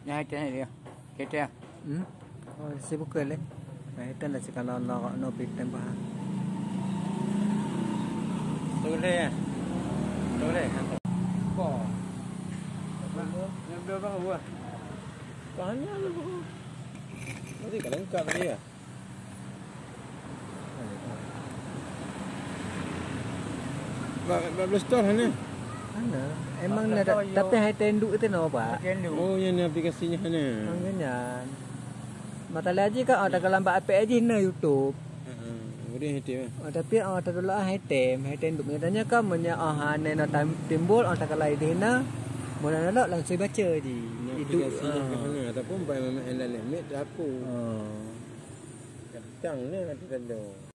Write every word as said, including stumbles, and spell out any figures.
Hai teh dia. Kita. Hmm? Oh, sibuk ke le? Nah, itu dah sekarang nak nak pergi tembak. Tulis ya. Tulis. Apa? Yang berapa buah? Banyak lu. Nanti kalau lengkap dia. Bak, bak Play Store hana? Hana. Emang na, tapi hai tenduk tu na, Pak. Oh, yang ni aplikasinya hana. Makanya. Mata lagi kan, oh, tak lambat apek aja na YouTube. Ha, ha. Boleh itu. Oh, tapi, oh, tak dulu hai tem, hai tenduk. Katanya kan, menya, oh, hana na tam-, timbul, oh, tak lagi di na. Mula nak langsung baca je. Ini aplikasinya hana, ataupun pai memang yang dalam mit aku. Oh. Tang ni nanti tanda.